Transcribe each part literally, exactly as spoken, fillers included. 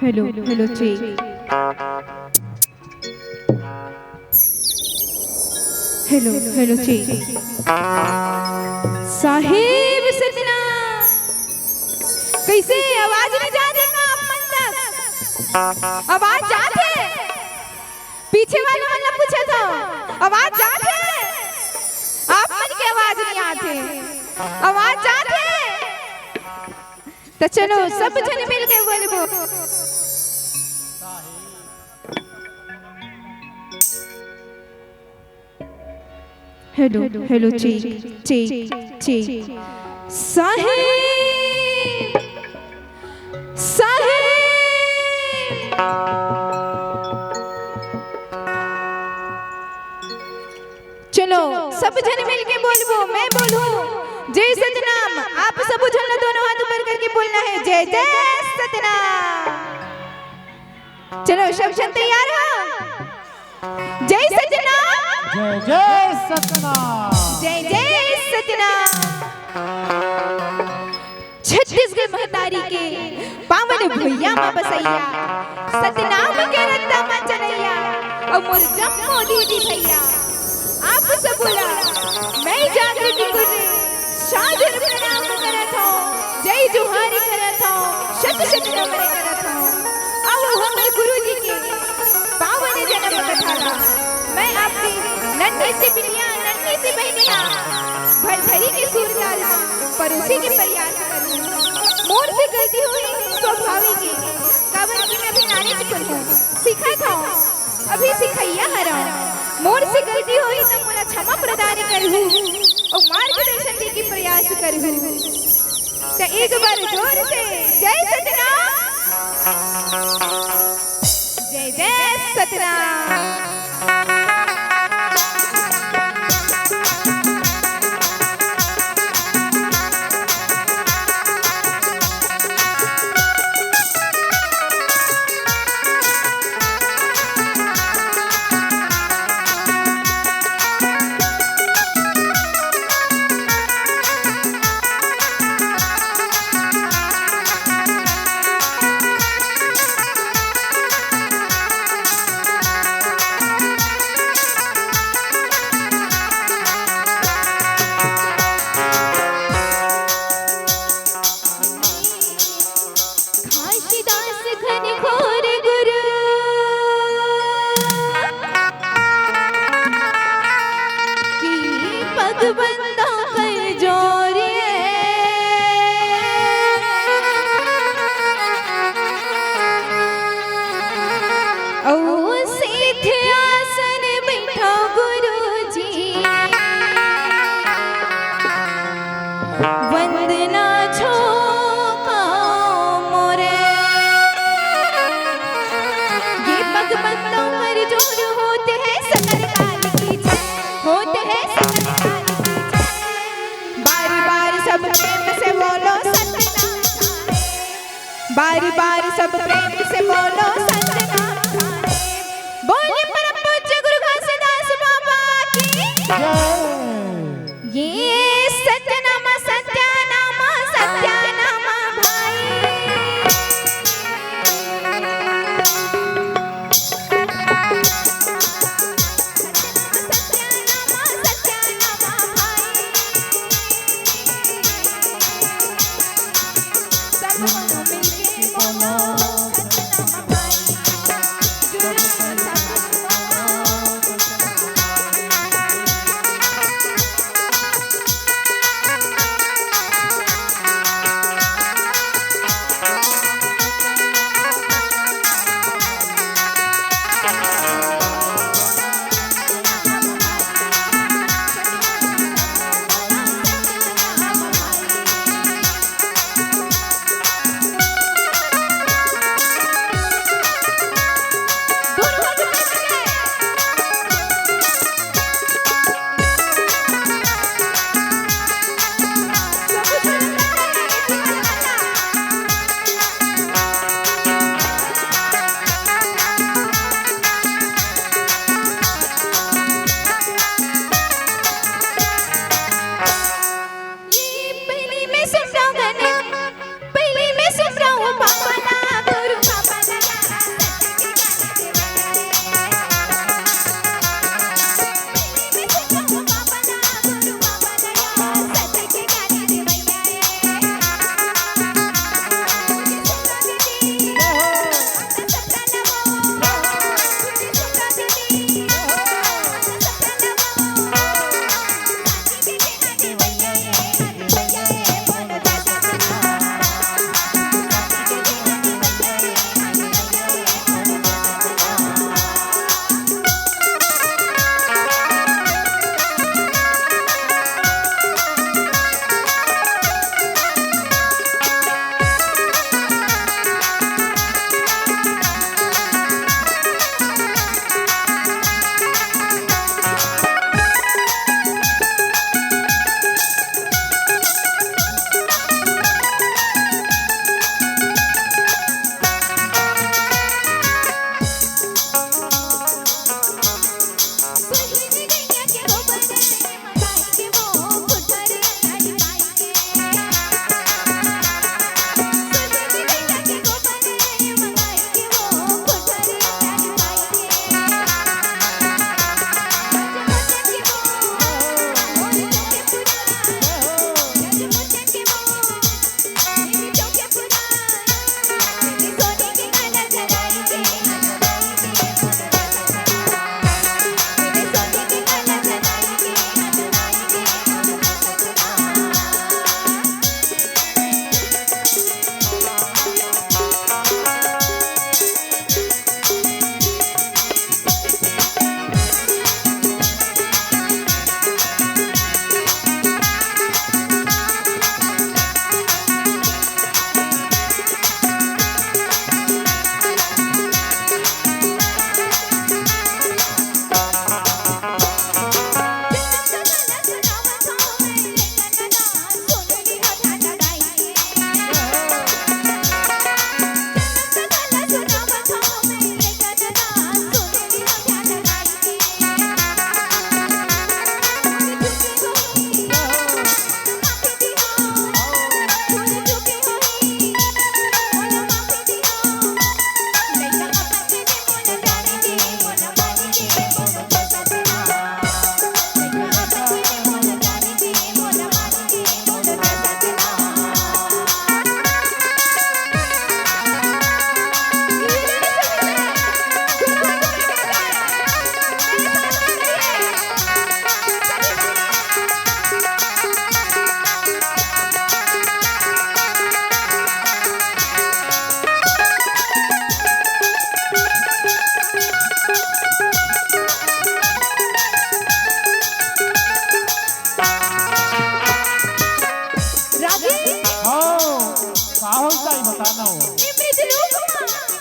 Hello, hello, check. Hello, hello, check. साहेब सतनाम, कइसे आवाज नइ जात हे का आप मन तक? आवाज जात हे? पीछे वाले मन ला पूछत हंव, आवाज जात हे? आप मन के आवाज नइ आत हे, आवाज जात हे? त चलो, सब झन मिल के बोलबो। Hello, hello, check, check, check. साहेब, साहेब। चलो, सब झन मिल के बोलबो, मैं बोलूं, जय सतनाम। आप सब झन ला दोनों हाथ ऊपर करके बोलना हे, जय जय सतनाम। चलो, सब झन तैयार हो? जय सतनाम। जय जय सतनाम। जय जय सतनाम। छत्तीसगढ़ महतारी के पावन भुइयां म बसइया, सतनाम के रद्दा म चलइया, अउ मोर जम्मो दीदी भइया, आप सबो ला मैं जागृति गुरु सादर प्रणाम करत हंव, जय जोहार करत हंव, शत शत नमन करत हंव। अउ हमर गुरु जी के पावन जन्म कथा ला मैं आपके नन्ही सी बिटिया, नन्ही सी बहिनिया भरभरी के सुरताल परोसे के प्रयास करहूं। मोर से गलती होही, स्वाभाविक हे, काबर कि मैं अभी नानी जी कोन हूं, सीखत हंव, अभी सिखइया हरंव। मोर से गलती होही त मोला क्षमा प्रदान करहू अउ मार्गदर्शन दे के प्रयास करहू। त एक बार जोर से जय सतनाम, जय जय सतनाम। घासीदास घनघोर गुरु की पग बंदों कर जोरिए। ओ सिद्ध आसन बैठो गुरु जी, वंदना झोंको मोरे। ये पग बंदों कर जोर होत हे सकल काल की जय, होत हे सकल काल की जय। बारी बारी सब प्रेम से बोलो सतनाम साहेब। बारी बारी सब प्रेम से बोलो सतनाम साहेब। बोलिए परम पूज्य गुरु घासीदास बाबा की। जय। ये सतनाम सत्यानाम सत्यानाम भाई। सत्यानाम सत्यानाम भाई। सब मिलके बोलो सतनाम भाई।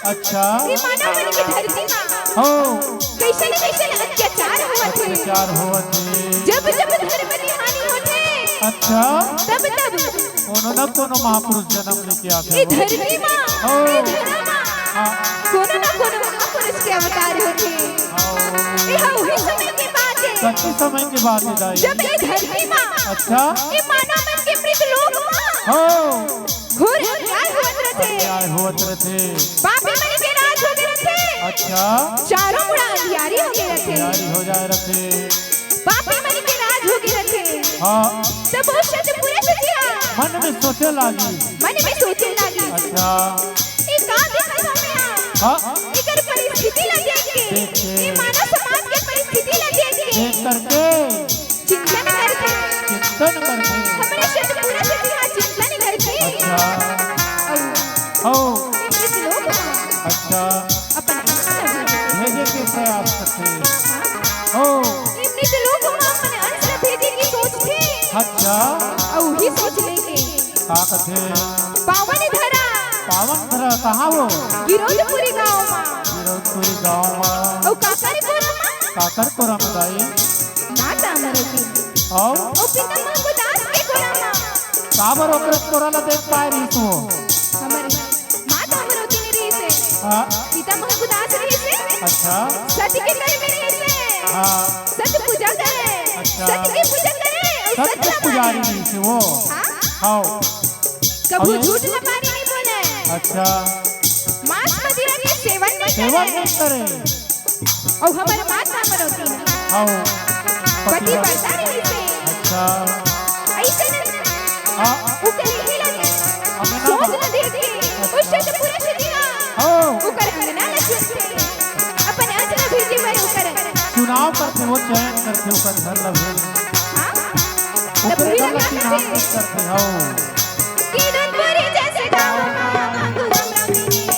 अच्छा। ये मानव मन के धरती मा हो। कइसे न कइसे अत्याचार होवत हे। अत्याचार होवत हे। जब जब धर्म के हानि होथे। अच्छा। तब तब कोनो न कोनो महापुरुष जन्म लेके आथे। ये धरती मा, हो। ये धरा मा, हाँ। कोनो न कोनो महापुरुष के अवतार होथे। हो। ये ह उही समय के बात हे। कच्ची समय के बात हे दाई। जब ये धरती मा, अच्छा। ये मानव मन के मृत लोक मा, हो। घोर अन्याय होवत रथे। अन्याय होवत रथे। पापी मन के राज होगे रथे। अच्छा। चारों मुड़ा अंधियारी होगे रथे। अंधियारी हो जाए रथे। पापी मन के राज होगे रथे। हाँ। तब वो सतपुरुष जी हा मन में सोचे लागी। मन में सोचे लागी। अच्छा। ये का देखत हँव मैं हा? हाँ। एकर परिस्थिति ला देख के, देख के। ये मानव समाज के परिस्थिति ला देख के। देख करके। चिंतन करथे। चिंतन करथे। हमरे सतपुरुष जी हा चिंतन करथे। अच्छा। अउ हो। ये मृत लोक मा अच्छा। अपन अंश ला भेजे के प्रयास करथे। हाँ। हो। ये मृत लोक मा अपन अंश ला भेजे के सोचथे। अच्छा। अउ उही सोच लेके का कथे? पावन धरा। पावन धरा कहाँ वो? गिरौदपुरी गाँव मा। गिरौदपुरी गाँव मा। अउ काकर कोरा मा? काकर कोरा मा दाई? माता अमरौती। अउ? अउ पिता महबूदास के कोरा मा। काबर ओकरे कोरा ला देख पाए रहिस वो? हमर माता अमरौती नइ रहिस हे। हाँ। पिता महबूदास रहिस हे। अच्छा। सत के कर्मी रहिस हे। हाँ। सत पूजा करे। अच्छा। सत के पूजा करे अउ सत सत के ला पुजारी माने। रहिस हे वो। हाँ। हाँ। कभू अउ ये झूठ लबारी नइ बोले। अच्छा। मांस मदिरा के सेवन नइ करे। सेवन नइ करे। अउ हमर माता अमरौती हाँ। पतिव्रता रहिस हे। अच्छा। अइसे न हाँ। ओकर इही लगे हमें ना सोच बता। न देख के, अच्छा। उस सतपुरुष जी हा हाँ। ओकर अंगना ल चुनथे। अपन अंश ल भेजे बर ओकर चुनाव करथे, वो चयन करथे, ओकर घर ल भेज। हाँ। तब ओकरे उही घर ल लगा चुनाव के करथे, हाँ। किरण परी जैसे गाँव मा मांगू हमरा मिले।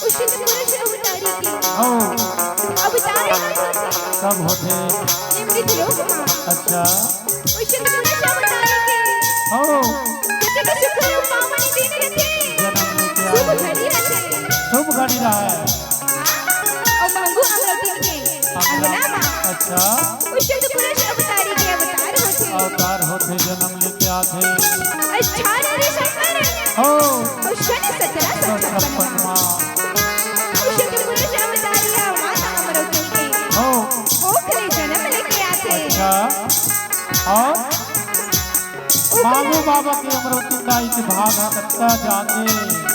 उचित पुरुष अवतारी के हाँ। अवतार कब होथे? कब होथे? निम्न श्लोक मा। अच्छा। उचित पुरुष अवतारी के हाँ। जतेक शुभ पावन दिन रथे, जन्म लेके शुभ आए। घड़ी रथे। शुभ घड़ी रहे। अउ महू अमरौती के अंगना। अंगना मा। अच्छा। उचित पुरुष अवतारी के अवतार होथे। अवतार होथे, जन्म लेके आथे। अठारह दिसंबर हो। अउ सन सत्रह सौ छप्पन मा। उचित पुरुष अवतारी ह माता अमरौती के हो। कोख ले जन्म लेके आथे। अच्छा। अउ बाबू बाबा के अमरौती दाई के भाग ह कतका जागे।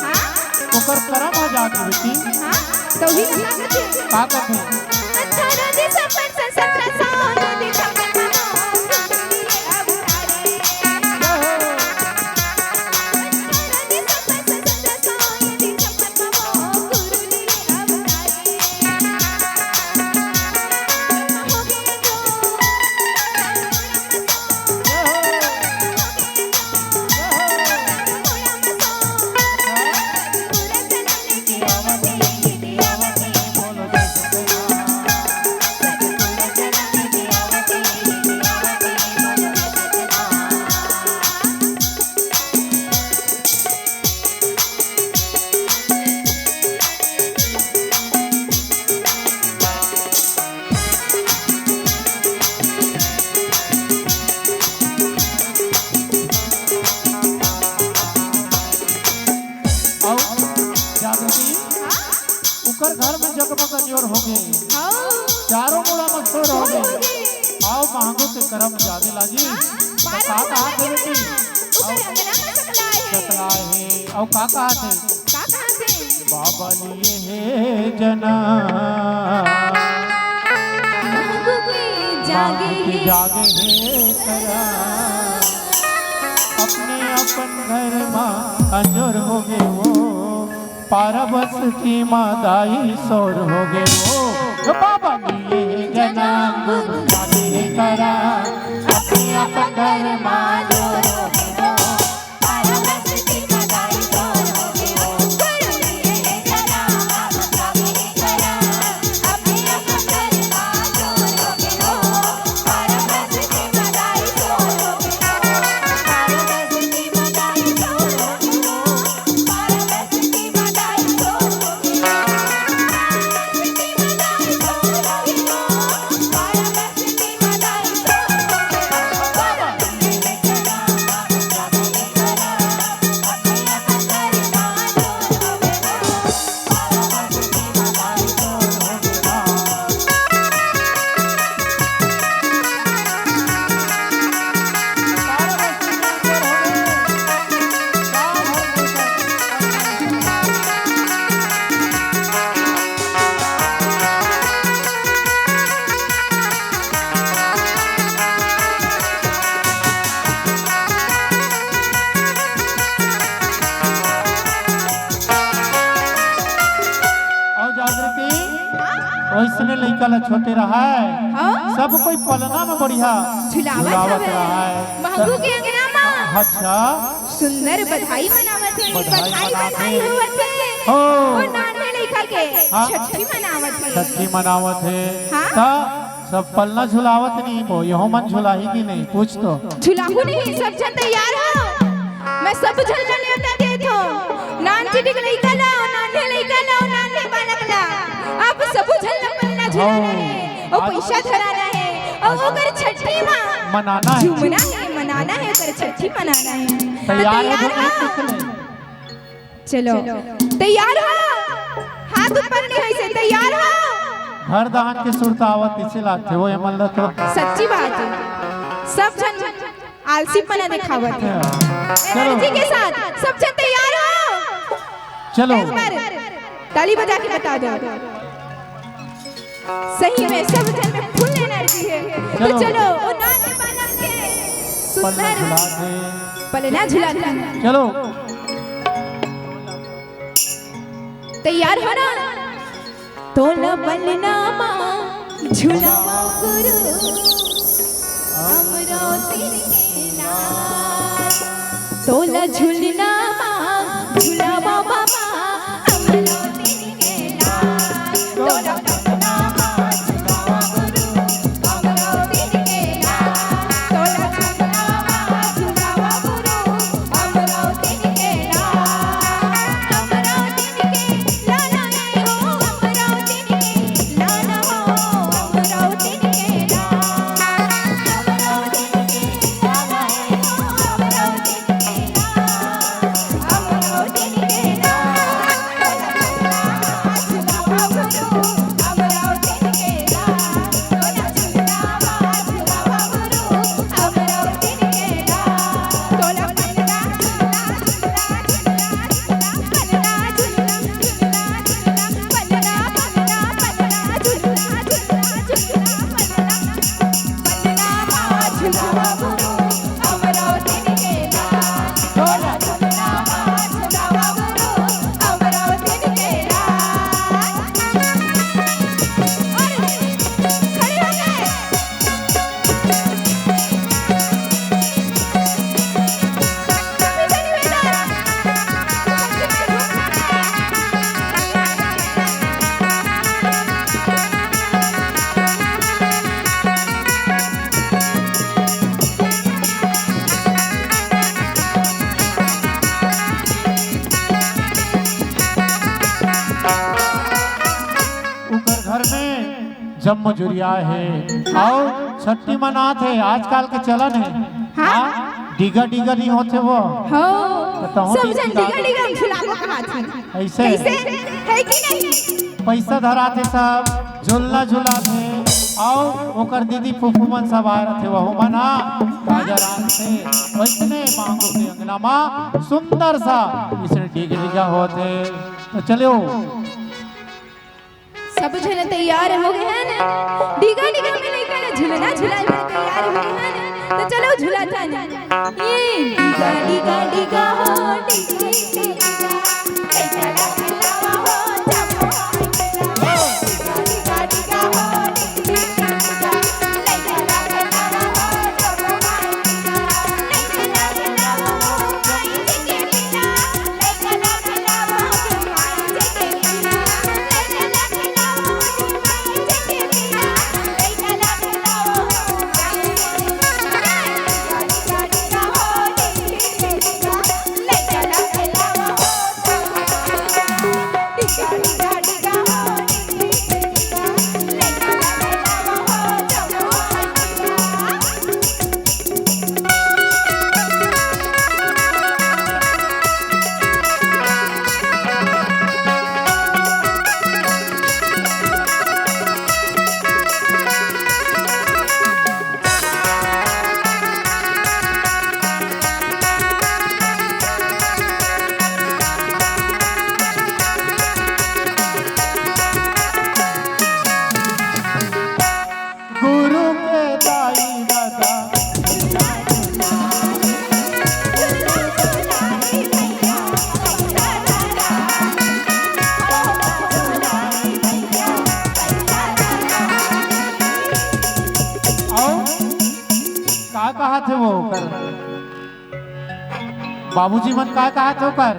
हाँ। ओकर करम ह जागे बेटी। हाँ, तो ही का कथे? का कथे? अठारह दिसंबर से सत्रह सौ दो दिसंबर तक कमजोर हो गे। हाँ। चारों मुड़ा म सोर हो गे। सोर हो गे। अउ महंगू के करम जादे लागी। हाँ, त का कहा थे बेटी? ऊपर अंगना म सकलाय हे। सकलाय हे। अउ का कहा थे? का कहा थे? बाबा लिए हे जना। महंगू के जागे हे। जागे हे करा। अपने अपन घर म अंजोर हो गे वो। पारा बस्ती म दाई सोर हो गे वो। बाबा लिए जनम बुध दाई करा। अपने अपन घर म अंजोर हो गे वो। पारा बस्ती म दाई सोर हो गे वो। गुरु लिए जनम बुध दाई करा। अउ जागृति, हाँ? वइसने लइका ला छोटे रहय, हाँ? सब कोई पलना म बढ़िया झुलावत झुलावत हवय। रहय। महंगू के अंगना म अच्छा। सुंदर बधाई मनावत हे, बधाई बधाई, मनावत बधाई हे। होवत हे। हो। ओ नान्हे लइका के हाँ। छट्ठी मनावत हे। छट्ठी मनावत हे। हाँ। त सब पलना झुलावत नहीं हो, यहो मन झुलाही कि नहीं, पूछ तो। झुलाहू नहीं, सब झन तैयार हो। मैं सब झन ला नेवता देत हो। नान चिटिक लइका ला, नान्हे लइका ला, नान्हे बालक ला। आप सब झन ला पलना झुलाना हाँ। हे, अउ पैसा धराना हे, अउ ओकर छट्ठी म मनाना हे। झूमना हे, मनाना हे, ओकर छट्ठी मनाना हे। त तैयार हो तैयार हो? चलो, तैयार हो? हाथ ऊपर नहीं होइसे, तैयार हो? घर दहन के सुरता आवत इसे लागथे, वो एमन ल तो। सच्ची बात हे, सब झन आलसीपना दिखावत हे। चलो। एनर्जी के साथ सब झन तैयार हो? चलो। एक बार ताली बजा के बता दो। सही में सब झन में फुल एनर्जी हे। तो चलो। चलो, ओ नान्हे बालक के सुंदर पलना झुला दे। पलना झुला दे। चलो। तैयार हो ना? तोला पलना मा झुलावा गुरु, अमरावती के लाल। तोला झुलना मा झुलावा बाबा, अमरावती के लाल। तोला पलना मा झुलावा गुरु, अमरावती के लाल। तोला पलना मा झुलावा गुरु, अमरावती के लाल। अमरावती के लाल हे हो, अमरावती उकर घर में जम्मो जुरिया हे। अउ छट्ठी मनात हे, आजकल के चलन हे। हाँ। हाँ? डिगा डिगा नहीं होथे वो। हो। तो तहूँ सब भी झन डिगा डिगा डिगा झुलाबो कहात हे। ऐसे? कैसे? हे कि नहीं? पैसा धराथे सब, झुलना झुलाथे, अउ ओकर दीदी फूफू मन सब आए रथे, वहू मन ह बाजा रांधथे। वइसने मांगू के अंगना मा सुंदर सा अइसने डीगे डीगा होथे। त चलो। सब झन तैयार हो गे हन, डीगा डीगा में लइका ला झुलना झुलाए बर तैयार हो गे हन। त चलो झुलाथन। ये डीगा डीगा डीगा हो, डीगा डीगा, लइका ला झुलावा हो, जब हो डीगा डीगा डीगा हो, डीगा डीगा, लइका ला झुलावा हो, जब हो गुरु के दाई ददा। अउ का कहत हे वो ओकर? बाबूजी मन का कहत हे ओकर?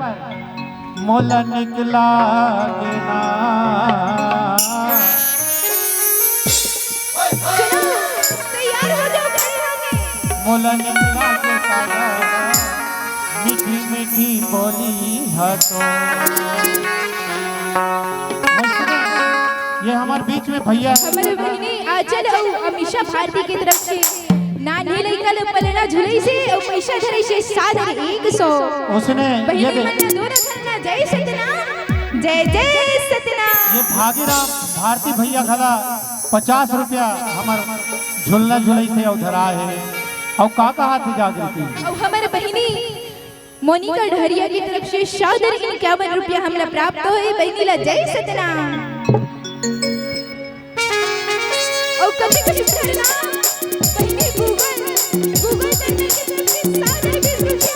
मोला निकला के ना। चलो, तैयार हो जाओ, खड़े हो गए। मोला निकला के सागर, मीठी मीठी बोली ह तो। ये हमारे बीच में भैया है। हमारे बहिनी आंचल अउ अमीषा भारती की तरफ से नान्हे लइका ल पलना झुलइसे अउ पइसा धरइसे सादर एक सौ। उसने ये बहिनी दे- मन ला दो रखना, जय सतनाम, जय जय सतनाम। ये भागीराम भारती भैया घला पचास रुपया हमर झुलना झुलइसे अउ धरा हे। अउ का कहत हे जागृति? अउ हमर बहिनी मोनिका ढरिया की तरफ से सादर इक्यावन रुपया हमला प्राप्त होए, बहिनी ला जय सतनाम। अउ कभी कभी प्रणाम, बहिनी गूगल, गूगल चैनल की तरफ से सादर बीस रुपया,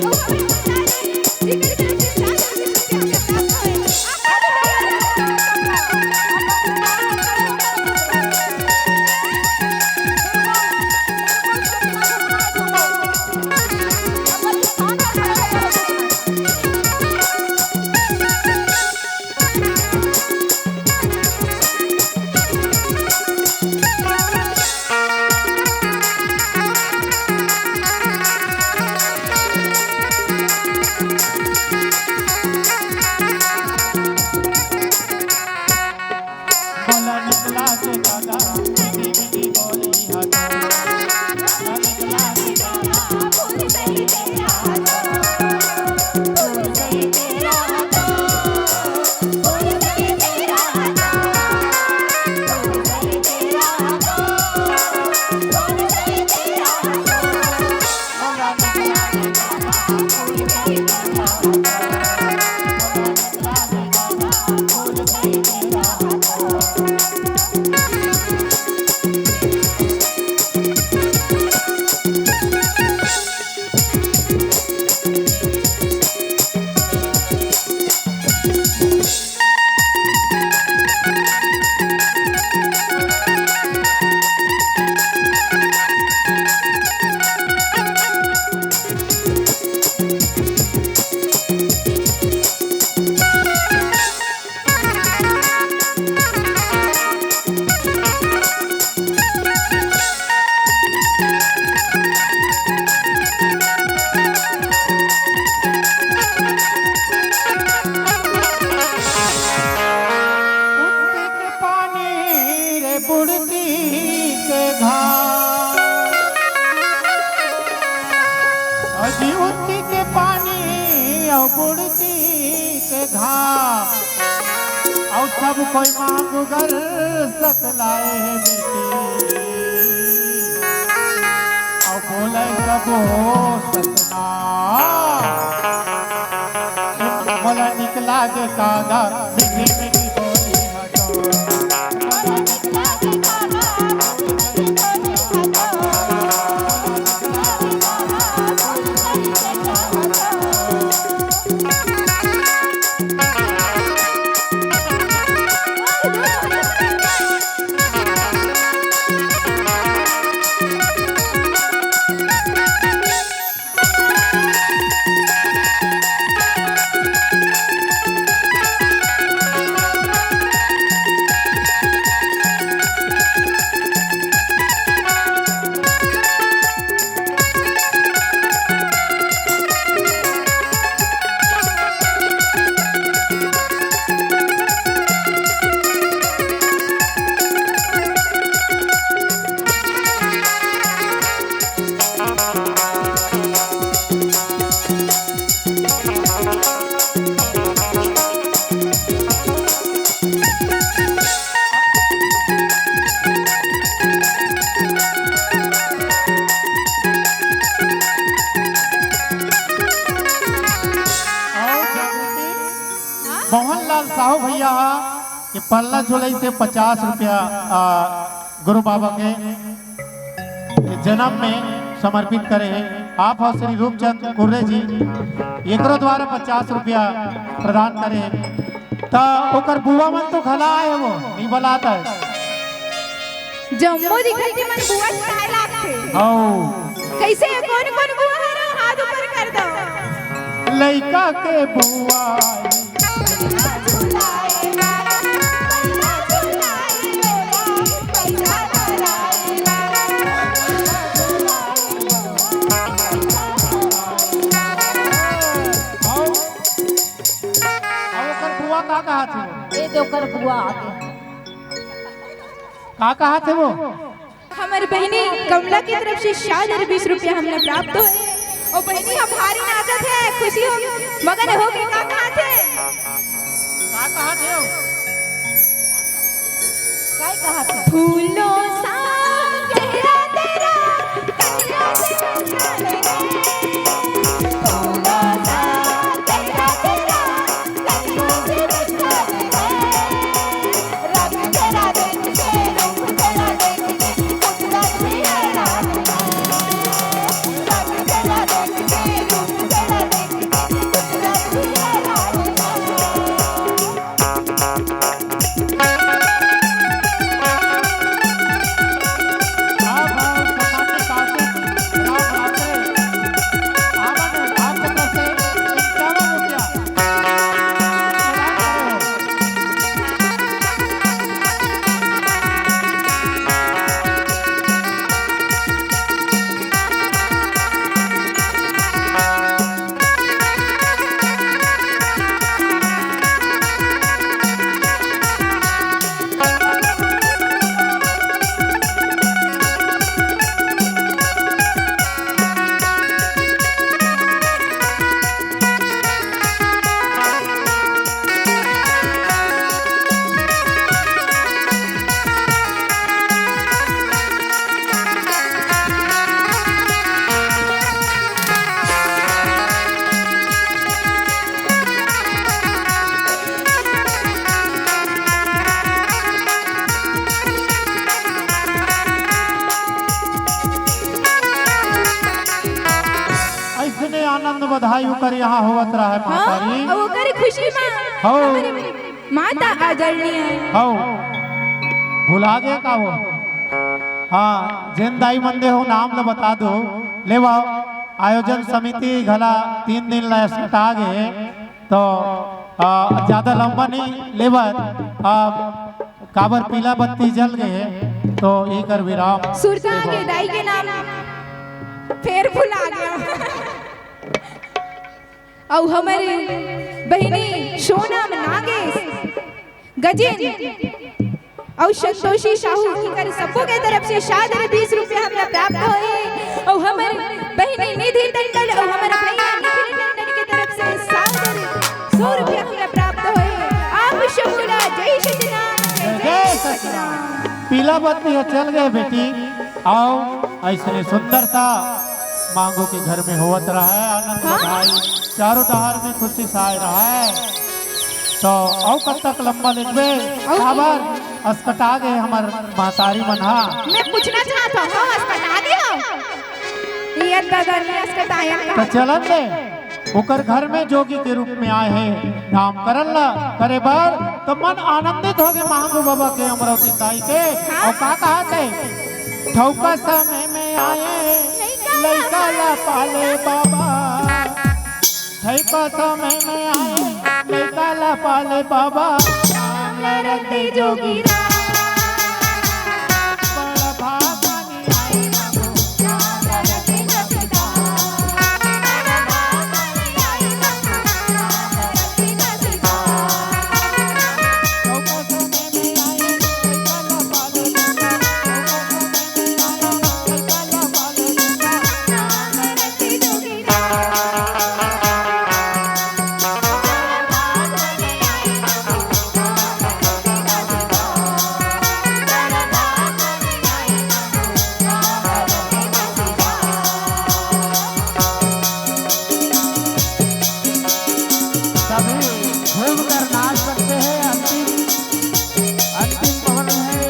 अउ हमें बता रहे, इनकी तरफ से सादर बीस रुपया हमला प्राप्त होए। उत्ती के पानी रे बुड़ती के घाम। अजी उत्ती के पानी अउ बुड़ती के घाम। अउ सब कोई मांग गर सकलाए बेटी, अउ बोले सब हो सतना। बोला निकला जे कादा, मीठी मीठी बोली हटो। अउ जागृति, मोहनलाल साहू भैया हा ये पल्ला झुलई से पचास रुपया, आ, गुरु बाबा के जन्म में समर्पित करे हे। आप ह श्री रूपचंद कुर्रे जी, एकरो द्वारा पचास रुपया प्रदान करे हे। त ओकर बुआ मन तो घला आए हे, वो नहीं बलात हे। जम्मो दिखत के मन बुआ चिल्लाए लागथे। हौ। कैसे, कौन कौन बुआ हरो, हाथ ऊपर कर दो। लइका के बुआ। अउ ओकर बुआ का कहत हे? ए दे ओकर बुआ आगे। का कहत हे वो? हमर बहिनी कमला की तरफ से शानदार बीस रुपया हमला प्राप्त होए। अउ बहिनी ह भारी नाचत हे, खुशी हो, मगन हो के का कहत हे? का कहत हे? काय कहत हे? फूलों सा चेहरा तेरा, कलियों से अच्छा लगे। फूलों सा चेहरा तेरा, कलियों से अच्छा लगे। अइसने आनंद बधाई ओकर यहाँ होवत रहय, हाँ, महतारी। अउ ओकर खुशी म हौ। हमर माता आदरणीय। हौ। भुला गे का वो? हाँ, जेन दाई मन दे हो, नाम ल बता दो। लेवा, आयोजन समिति घला तीन दिन ला सटा गे। तो, आ, ज्यादा लंबा नहीं लेवत, आ, काबर पीला बत्ती जल गे हे, तो एकर विराम। सुरता के दाई के नाम फेर भुला गया। अउ हमर बहिनी सोनम, नागेश, गजेंद्र अउ संतोषी साहू जी कर सबो के तरफ से शानदार बीस रुपया हमला प्राप्त होए। अउ हमर बहिनी निधि टंडन अउ हमर भैया निखिल टंडन के तरफ से शानदार सौ रुपया हमला प्राप्त होए। आप सबो ला जय श्री पीला बत्ती ह चल गए बेटी। अउ अइसने सुंदर सा मांगू के घर में होवत रहय, आनंद हाँ। बधाई, चारों डहर में खुशी छाय रहय। तो अउ कब तक लंबा लिखबे? अउ काबर? असकटा गे हमर महतारी मन हा। मैं पूछना चाहत हूँ, हो असकटा गे हो? ये दादा नहीं असकटायन का। तो चलन दे, ओकर घर में जोगी के रूप में आए हे, नामकरण ला करे बर। तो मन आनंदित हो गे मांगू बाबा के, अमरौती दाई के। हाँ। अउ का कहा थे? ठौका समय में आए, लइका ला पाले बाबा। ठौका समय में आए, लइका ला पाले बाबा। नाम ला रख दे जोगी राम। बड़ा भाग सभी घूमकर नाच सकते हैं। अंतिम, अंतिम पवन है।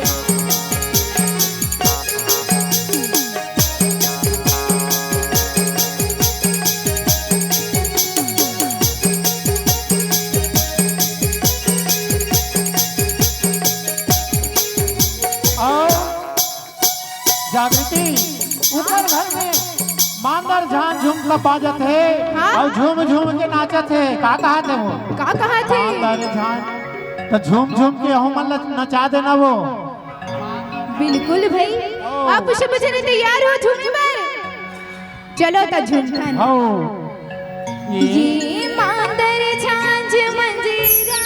अउ जागृति, ऊपर घर में मांदर झान झुमका बाजत हे हाँ? अउ झूम झूम के नाचत हे। का कहा थे वो? का कहा थे? मांदर झान। तो झूम झूम के हमन ल नचा देना वो। बिल्कुल भाई, आप सब जने तैयार हो झूमे बर? चलो त झुमकन। हो। ये मांदर झांझ मंजीरा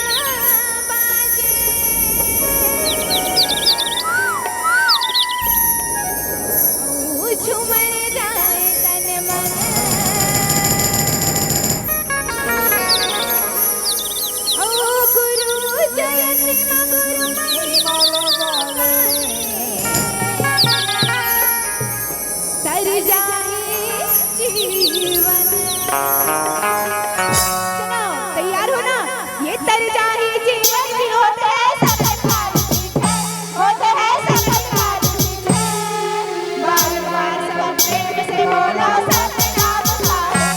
बाजे। ओ झूमर जाए तन मन। ओ गुरु जयंती मा गुरु महिमा लगावे। तर जाही जीवन। सुनो, तैयार हो ना? ये तर जाही जीवन भी होते हैं सफल पार मीठे, होते हैं सफल पार मीठे। बार बार सब प्रेम से बोलो सतनाम सारे।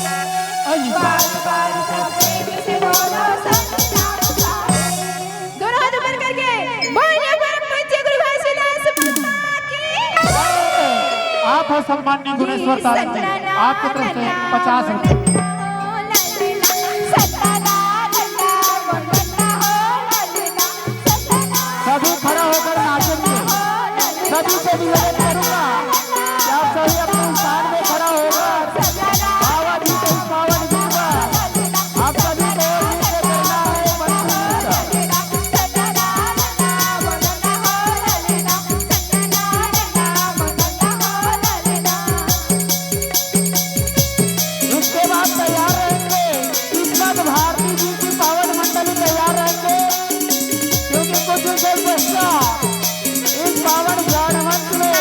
बार बार सब प्रेम से बोलो सतनाम सारे। दोनों हाथ ऊपर करके बोलिए, परम पूज्य गुरु घासीदास बाबा की। आप हो सम्माननीय गुणेश्वर तारक जी, आपकी तरफ से पचास रुपए। सभी खड़ा होकर नाचेंगे। सभी से निवेदन करूंगा कि आप सभी अपने स्थान में खड़ा होकर बाबा जी के इस पावन गीत का आप सभी को नृत्य करना है, मंत्र नृत्य। इसके बाद तैयार रहेंगे किस्मत भारती जी की पावन मंडली तैयार रहेंगे, क्योंकि कुछ ही देर पश्चात इस पावन ज्ञान मंच में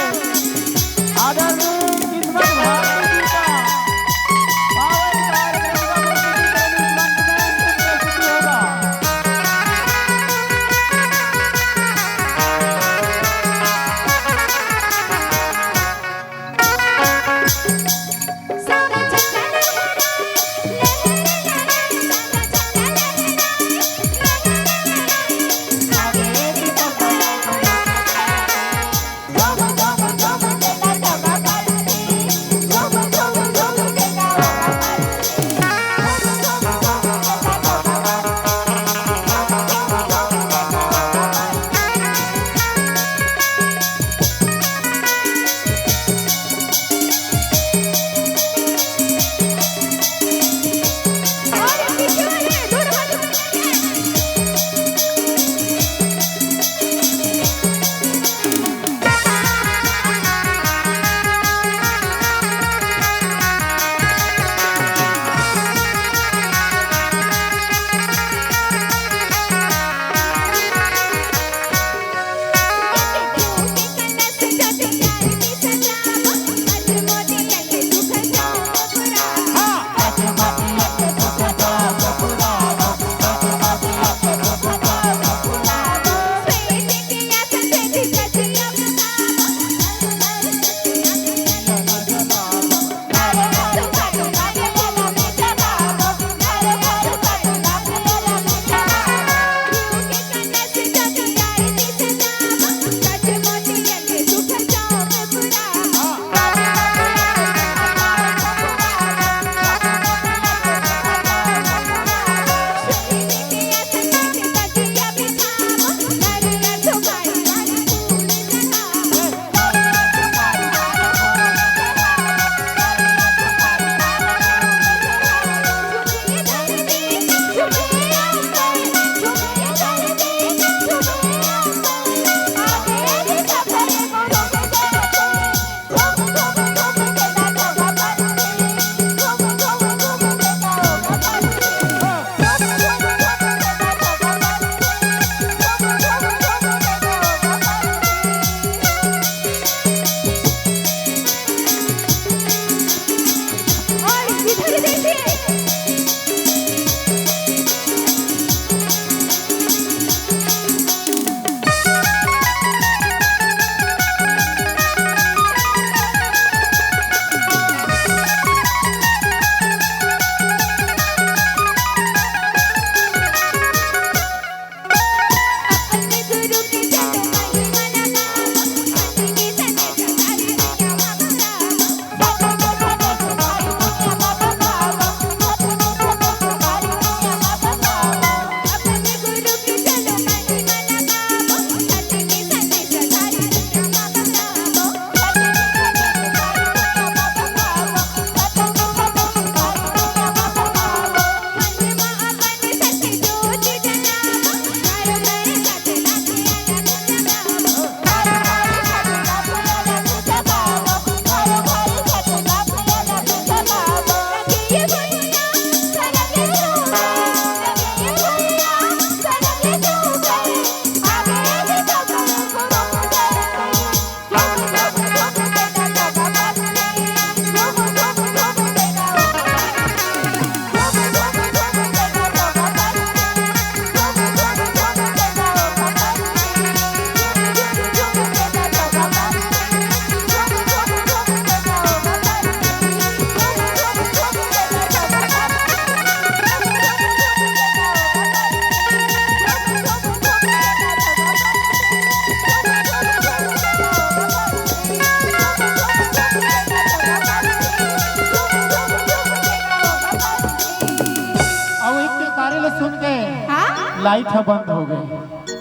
लाइट ह बंद हो गए।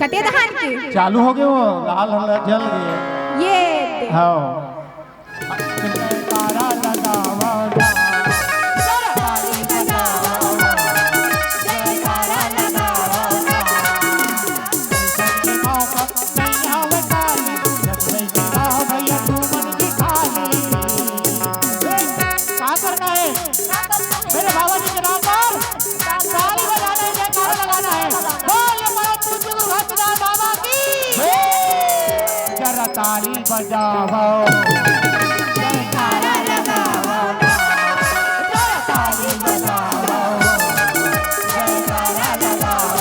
कते धान के? चालू हो गए, वो लाल हल्ला जल गए। ये दे। हाँ। जयकारा लगावा ना। जयकारा लगावा ना। जयकारा लगावा ना। का करना है? मेरे बाबा जी के नाम पर ताली बजाना है, जयकारा लगाना है। बोल, बोल, पूज्य गुरु घासीदास बाबा की। जरा ताली बजाओ। जयकारा लगाओ। जरा ताली बजाओ। जयकारा लगाओ।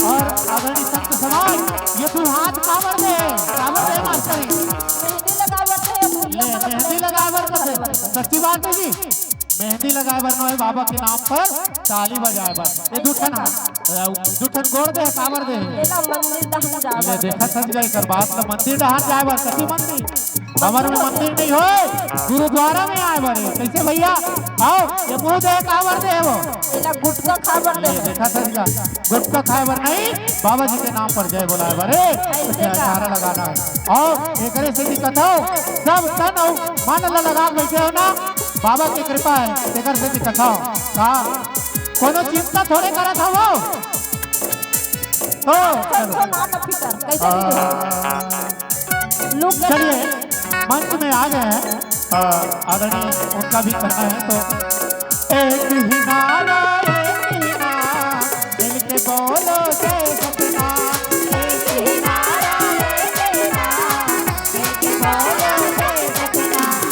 और आदरणीय संत समाज, ये तू हाथ काबर दे, काबर दे मास्टर? मेहंदी लगाए बर थे, ले, मेहंदी लगाए बर थे। सच्ची बात है जी, मेहंदी लगाए बर नोहे, बाबा के नाम पर ताली बजाए बर। ये दू ठन, दू ठन गोड़ दे, काबर दे? एला मंदिर डहन जाए ले, बर। देखा संजय कर बात ल, मंदिर डहन जाए बर, सच्ची मंदिर। हमर में मंदिर नहीं होय, गुरुद्वारा में आए बर हे। कैसे भैया? आओ, ये मुंह दे, काबर दे वो? एला गुटखा खाए बर दे। ये देखा था क्या? गुटखा खाए बर नहीं, बाबा जी के नाम पर जय बोलाए बर हे। ऐसे का? नारा लगाना है। और एकरे से भी कथो, सब तन और मन ला लगा के बैठे हो ना, बाबा की कृपा है, एकर से भी कथो। का कोनो चिंता थोड़े करत हवो? तो चलो। ना, ना फिकर, कैसे भी आ, लोग चलिए, मंच में आ गए हैं। आ, आदरणीय, उनका भी करना है तो एक ही नारा, एक ही नारा, मिलके बोलो जय सतनाम। एक ही नारा, एक ही नारा, मिलके बोलो जय सतनाम।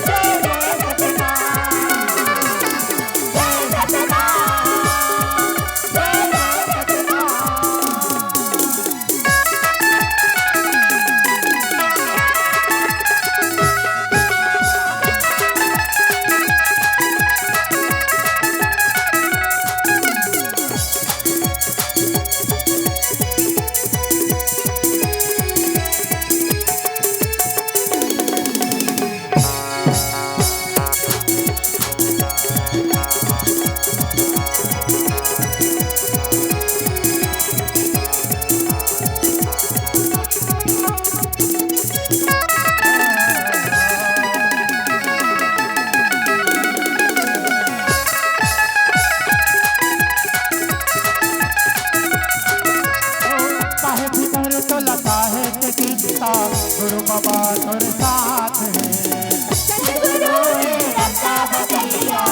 जय सतनाम, जय जय सतनाम। काहे फिकर तोला काहे के चिंता, गुरु बाबा तोर साथ हे। सतगुरु हे रक्षा बजैया,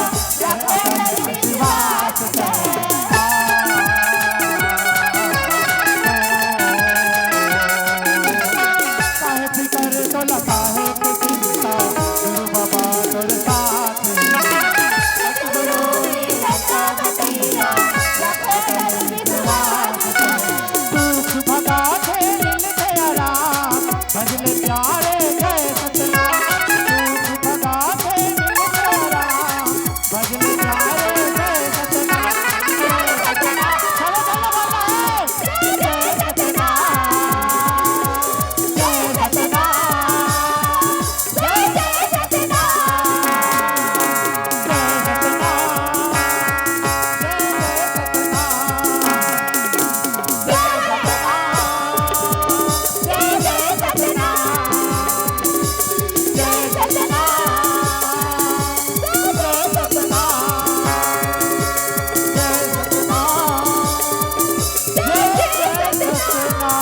रक्षा बजैया। काहे फिकर तोला काहे के चिंता, गुरु बाबा तोर साथ हे। सतगुरु हे रक्षा बजैया, रक्षा बजैया। दुख भगाथे मिलथे आराम, भजले प्यारे जय सतनाम। दुख भगाथे मिलथे आराम, भजले प्यारे जय सतनाम। जय सतनाम। चलो, चलो, बोलना है। जय सतनाम, जय सतनाम। जय जय सतनाम, जय सतनाम, जय जय सतनाम, जय सतनाम, जय जय सतनाम, जय सतनाम, जय जय सतनाम, जय सतनाम, जय जय सतनाम।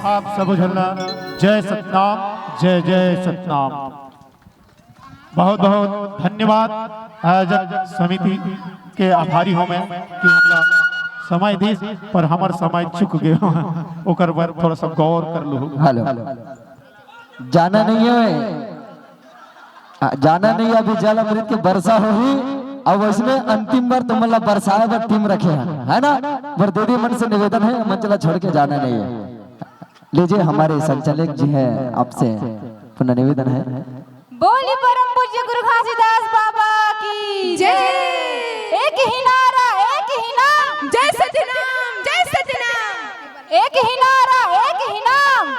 आप सब झन ला जय सतनाम, जय जय सतनाम। बहुत बहुत धन्यवाद आयोजक समिति के आभारी हूँ मैं कि हमला समय दिस, पर हमर समय चुक गए। ओकर बर थोड़ा सा गौर कर लू। हेलो, जाना नहीं है, आ, जाना नहीं है, अभी जल अमृत के वर्षा होही। अब वैसने अंतिम बार तुमन ला बरसाए बर टीम रखे हैं, है ना? पर दीदी मन से निवेदन है, मंच ला छोड़ के जाना नहीं है। लीजिए, हमारे संचालक जी हैं, आपसे पुनः निवेदन है। बोली परम पूज्य गुरु घासीदास बाबा की जय। एक ही नारा, एक ही नाम। जय सतनाम, जय सतनाम। एक ही नारा, एक ही नाम।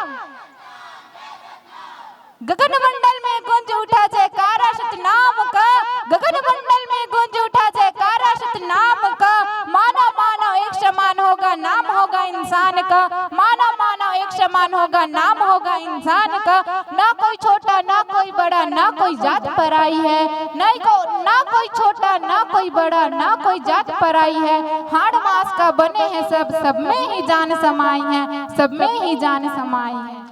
गगन मंडल में गूंज उठा जयकारा सतनाम का। गगन मंडल में गूंज उठा जयकारा सतनाम का। मानव मानव एक समान होगा, नाम होगा इंसान का। मानव मानव एक समान होगा, नाम होगा इंसान का। ना कोई छोटा, ना कोई बड़ा, ना कोई जात पराई है। नहीं को ना कोई छोटा, ना कोई बड़ा, ना कोई जात पराई है। हाड़ मास का बने हैं सब, सब में ही जान समाई है, सब में ही जान समाई है।